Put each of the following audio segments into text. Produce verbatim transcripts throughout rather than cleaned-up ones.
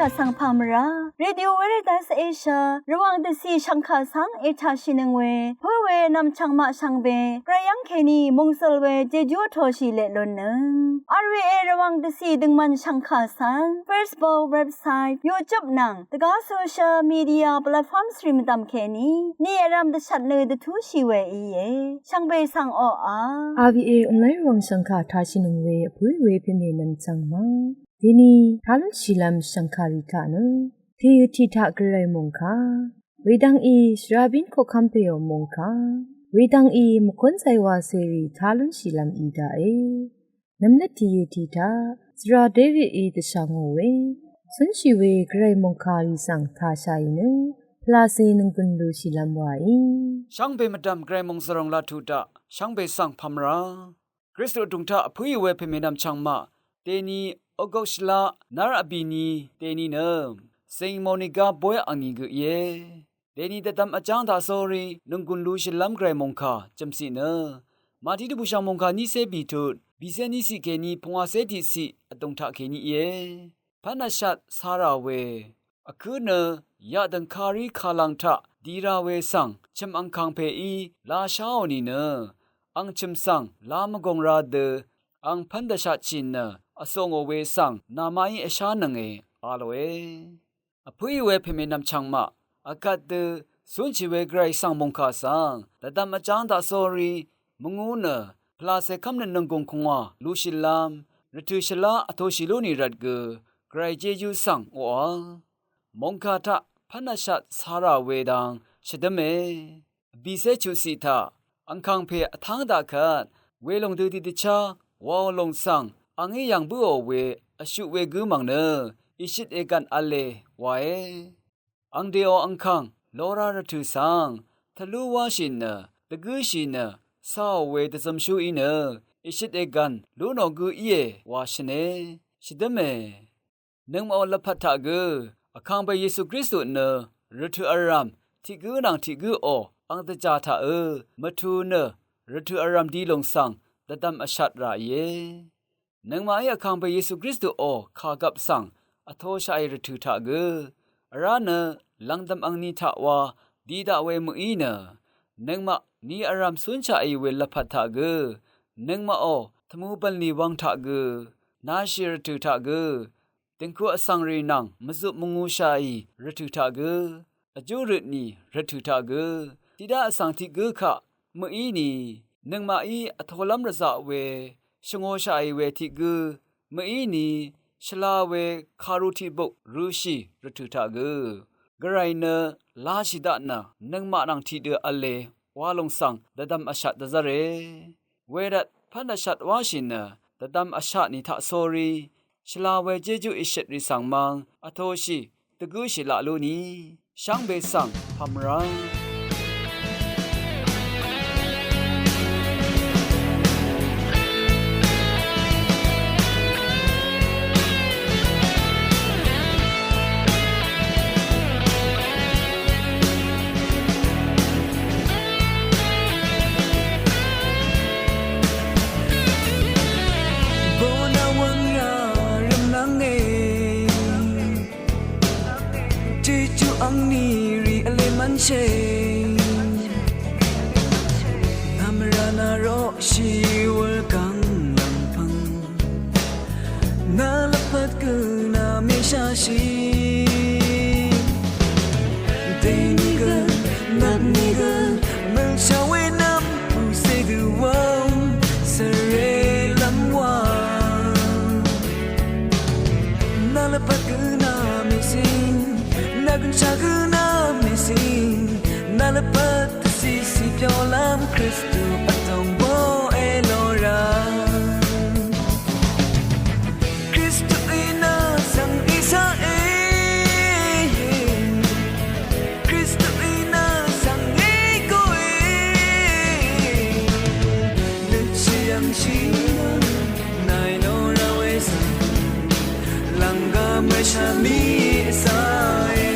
Vsvng pà mvrá Radio Veritas Asia Rvwàng dvcì shv̀ngkà svng ètàshìnøng we pǿ we nv̀mchv̀ng maq shvngbe gvray yv́ng kèní mòngsøl we jejú vtoshì leq lunnøng. R V A Rvwàng dvcì døngmvn shv̀ngkà svng Facebook, website, YouTube nvng dvgá social media platforms rì mvdv̀m kèní ni vrv̀m dvshvt nø dvtúshì we íe. Shvngbe svng oqà R V A online Rvwàng shv̀ngkà tashìnøng we vpǿ we pèmè nv̀mchv̀ng ma. Deni tá lúnshìlv́m shv̀ngkàrì taq nø tìø tiq taq gvray mòngkà wedvng í shvrabín koqkv́m pèò mòngkà wedvng í mvkúnzay wacèrì tá lúnshìlv́m í daqe. Nvmlvt tìø tiq taq svra Davidí dvshà ngò we cúnshì we gvray mòngkàrì svng tashàì nø pvlacè nònggùn lushìlv́m wàí. Shvngbe mvdv̀m gvray mòngsvròng laq tuq taq shvngbe svng pà mvrá Kristu vdùng taq vpǿì we pèmè nv̀mchv̀ng maq deni August shvlá nár vbìni deni nø Saint Monica bóy angni gø íe. Deni dvdvm vjáng taq sórí nònggùn lushìlv́m gvray mòngkà jø̀mciq nø Màtí dvbùshv̀ng mòngkà nícé bìtut bìcé níciq kèní pungwàcé tiqciq vdùng taq kèní íe. Pv́n vshat carà we vkǿ nø yaqdø̀ng karí kalvng taq di ra we svng chø̀m angkàng pèí lasháò nìnø ang chø̀m svng la mvgùng ra dø ang pv́n dvshatshì nø vsò ngò we svng namaqí vshánønge a lòe. Vpǿì we pèmè nv̀mchv̀ng maq vgvt dø cúnshì we gvray svng mòngkà svng dvdvm vjáng taq sórí mvngú nø pvlacè kv́mnøt nònggùng kungwà lushìlv́m rvtø̀ shvlá vtoshì lú nì rvt gø gvray jejú svng oqà mòngkà taq pv́n vshat carà we dang shvdǿme. Vbìcé chuqciq taq angkàng pè vtáng daq kvt welòng dø tiqdvchá waò lòng svng angí yv̀ng bǿò we vshuq we gǿ mv̀ng nø ìshøt ègv̀n v̄le wae. Ang dèò angkàng lora rvtø̀ svng tvlú wáshì nø dvgǿshì nø cāò we dvzømshú í nø ìshøt ègv̀n lú nò gø íe wa shvne shvdǿme. Nøngmaqò lvpat taq gø vkàngpè Yesu Kristu nø rvtø̀ vrv̀m tiq gǿ nvng tiq gǿò ang dvjà taqø mvtu nø rvtø̀ vrv̀m di lòng svng dvdvm vshat ràìe. Nøngmaqí vkàngpè Yesu Kristuò kàgvp svng vtoshaqì rvtø̀ taq gø vrá nø lv̀ngdv̀m angni taq wa di daq we mø̀í nø nøngmaq ni vrv̀m cúnshaqì we lvpat taq gø nøngmaqò tvmù bv̀nlì wvng taq gø nashì rvtø̀ taq gø dø̀ngku vsvng rì nvng mvzup mvngūshaqì rvtø̀ taq gø vjú røtnì rvtø̀ taq gø tiqdá vsvng tiq gǿ kaq mø̀íni nøngmaqí vtolv́m rvzaq we shvngōshaqì we tiq gǿ mø̀íni shvla we kàru tiqbuk rø̄shì rvtø̀ taq gø gvray nø lashì daq nø nøngmaq nvng tiqdø v̄le wa lòng svng dvdvm vshat dvzv́re. Wervt pv́n vshat wáshì nø dvdvm vshat nì taqsórí shvla we jejú ìshøtrì svng mvng vtoshì dvgǿshì laq lú nì shvngbe svng pàmvrá. Bø̀n wvng rá rvmnvng e, Jejú angní rì vle mvnshì. Nvmrá nà roqshì wulgvng lv̀ngpv̀ng, nà lvpat gø nà mèshashì. Dèní gø, nvtní gø, mvlshà we nvm pùcè dø wvng svre lv́m wa. Nà lvpat gø nà mèsìn, nà gønshà gø nà mèsìn, nà lvpat dvcìcì pyoqlv́m Kristu vtòng bó èlora. Kristuí nø svng ìsaqe. Kristuí nø svng ìgoe. Nøtshì yv̀ngshì nø nàì lora we svng lv̀nggvm mvshvmì vsaqe.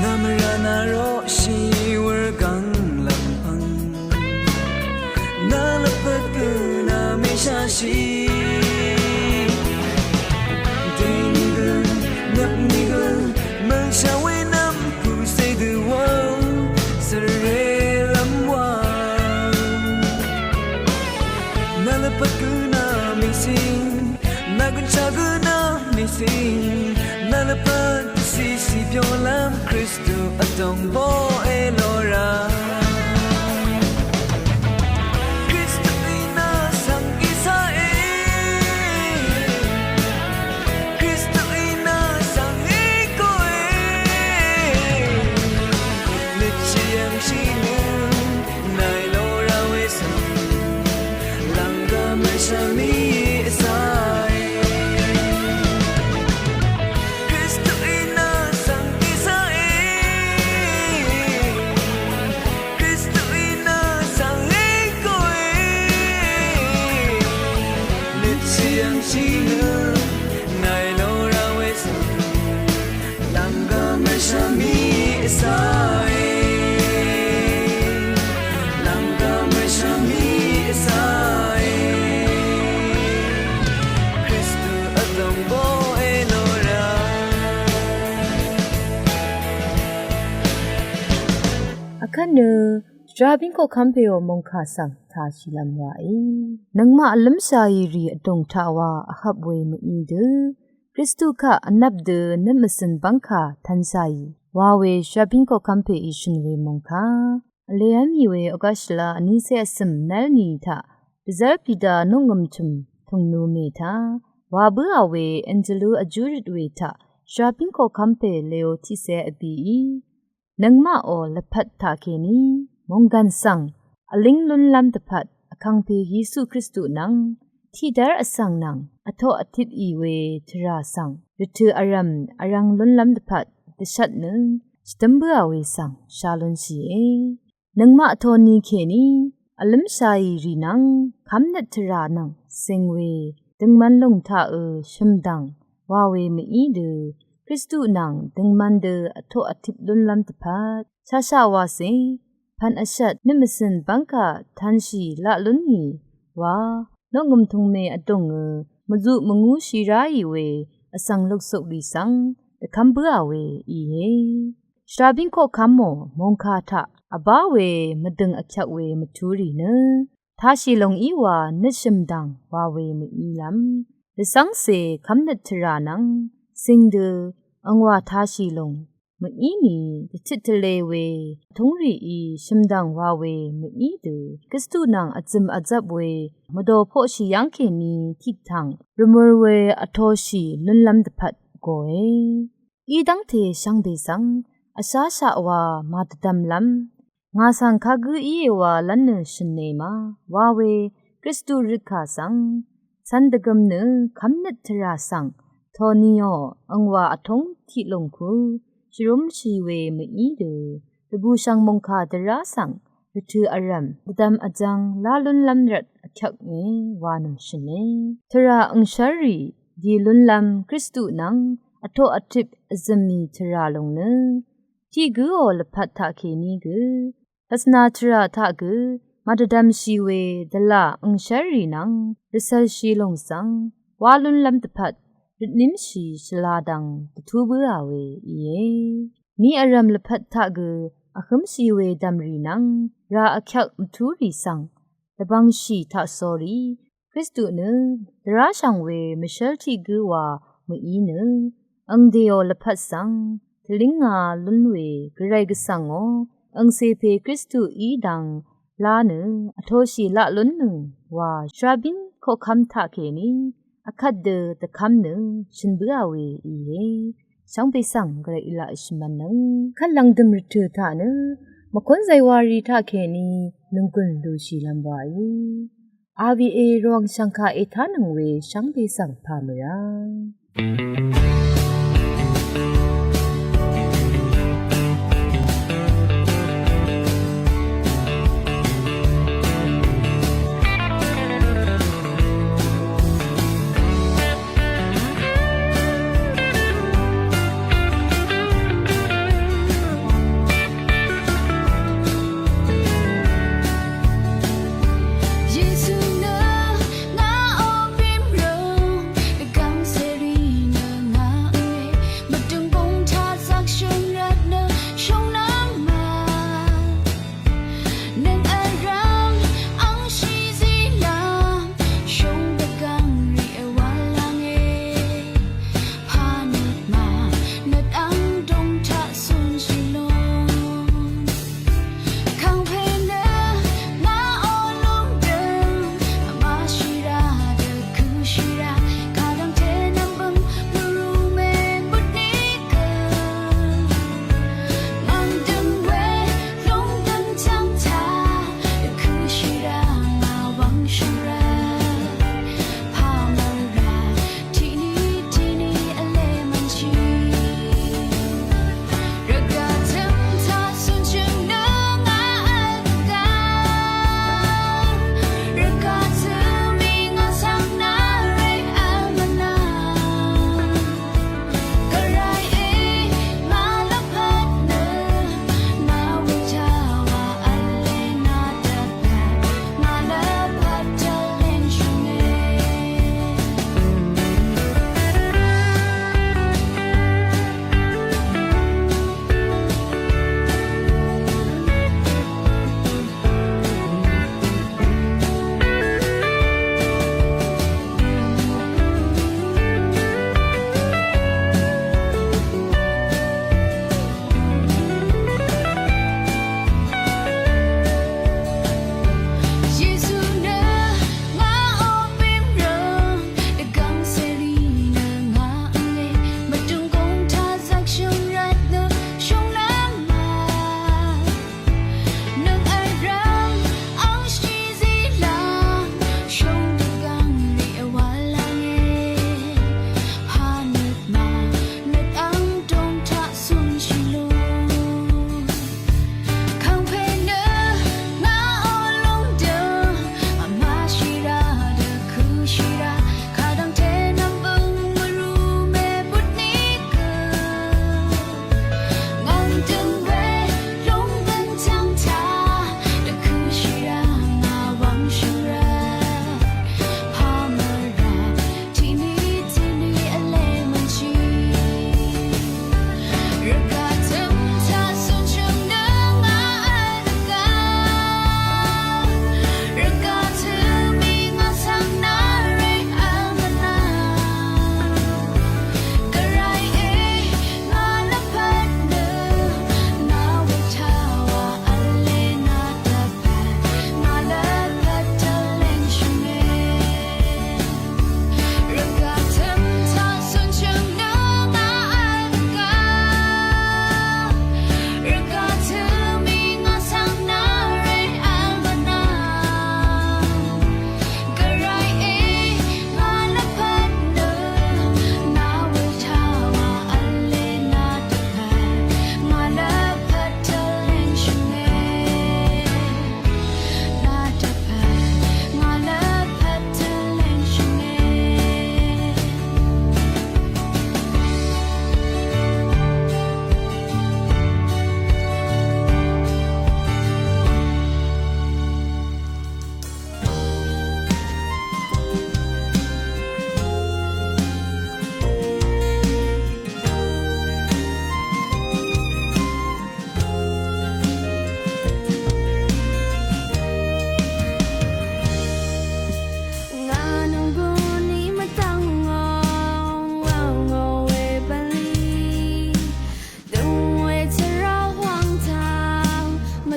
Nvmvrà nà roqshì wurgvng lvmpvng nà lvpat gø nà mèshashì. Dèní gø nvpní gø mv̀ngshà we nvmpù cè dø wàò svre lvm wàò. Nà lvpat gø nà mèsing nà gønshà gø nà mèsing nà lvpat gø cìcì byolvm Kristu vdòng bó èlora. Kristuí nà svng ísaqe. Kristuí nà svng íkoqe. Lvchì yv̀ngshì nø nàì lora we svng lv̀nggvm mvshvmí vsàe. Kristuí nà svng ísaqe. Kristuí nà svng íkoqe. Lvchì yv̀ngshì nø nàì lora we svng lv̀nggvm mvshvmí vsàe. Lv̀nggvm mvshvmí vsàe. Kristu vdòng bó èlora. Vkvt nø shvrabíng koqkv́m pèò mòngkà svng tashìlv́m wàe. Nøngmaq vlǿmshàì rì vdòng taq wa vhvp we mví dø Kristu kaq vnvp dø nøt mvcø̀n bv́ngkà tv̄nshàì wa we shvrabíng koqkv́m pèí shø̀n we mòngkà. Vlev́m í we August shvlá vnícé vcø̀m nv́lni taq dvzv́r Pita noqngø̀m tø̀m tùngnu mètá wa bǿà we Angelú vjú røt we taq shvrabíng koqkv́m pè Leo tiqcé vbìí nøngmaqò lvpat taqkèní mònggàn svng vlíng lúnlv́m dvpvt vkàngpè Yesu Kristu nvng tiqdv́r vsvng nvng vtoq vtipì we tvrà svng rvtø̀ vrv̀m vrvng lúnlv́m dvpvt dvshvt nø shvdǿm bǿà we svng shá lúnshìe. Nøngmaq toni kèní vlǿmshàì rì nvng kv́mnøt tvrà nvng cing we døngman lùng taqø shø̀mdv̀ng wa we mví dø Kristu nvng døngman dø vtoq vtip lúnlv́m dvpvt shaqshaq wacè pv̀n vshvt nøt mvcø̀n bv́ngkà tv̄nshì laq lúnì wa noqngø̀m tùngmè vdùngø mvzuq mvngúshì ráì we vsvng luksukrì svng dvkv́m bǿà we íe. Shvrabíng koqkv́mò mòngkà taq vbá we mvdø̀ng vkyvk we mvtúrì nø tashì lòng í wa nøt shø̀mdv̀ng wa we mvílv́m dvcv́ngcè kv́mnøt tvrà nvng cing dø angwà tashì lòng mvíni dvtøt tvlē we vtúngrìí shø̀mdv̀ng wa we mví dø Kristu nvng vzø̀m vzvp we mvdò poqshì yv́ngkèní tiqtv̀ng rvmø̄r we vtoshì lúnlv́m dvpvt gòe. Í dv́ngte shvngbe svng vsháshaq wa màdvdvmlv́m ngà svng kagǿ íe wa lv́n nø shø̀ne ma wa we Kristu røtkà svng cv̄n dvgøm nø kv́mnøt tvrà svng toniò angwà vtúng tiq lùngku shvrúmshì we mví dø dvbùshv̀ng mòngkà dvrá svng rvtø̀ vrv̀m dvdvm vjvng lá lúnlv́m rvt vkyvknge wa nø shø̀ne. Tvrà angshv́rrì dì lúnlv́m Kristu nvng vtoq vtip vzø̀mì tvrà lùng nø tiq gǿò lvpat taqkèní gø pvsvna tvrà taq gø màdvdvmshì we dvlà angshv́rrì nvng rvcv̄lshì lùng svng wá lúnlv́m dvpvt rvtnímshì shvla dvng dvtú bǿà we íe. Ni vrv̀m lvpat taq gø vhǿmshì we dv̀mrì nvng rà vkyvk mvtúrì svng dvbvngshì taqsórí Kristu nø dvráshv̀ng we mvshv́l tiq gǿ wa mví nø angdèò lvpat svng tvlínga lún we gvray gvsvngò angcè pè Kristu í dvng lá nø vtoshì laq lúnnøng wa shvrabíng koqkv́m taqkèní vkvt dø dvkv́m nø shø̀n bǿà we íe. Shvngbe svng gvray í laq shvmv̄nnøng kvt lv̀ngdø̀m rvtø̀ taq nø mvkún zaywari taqkèní nònggùn lushìlv́m waí. R V A Rvwàng shv̀ngkà ètánøng we shvngbe svng pà mvrá.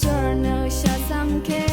Jòrnø shvzv́m ke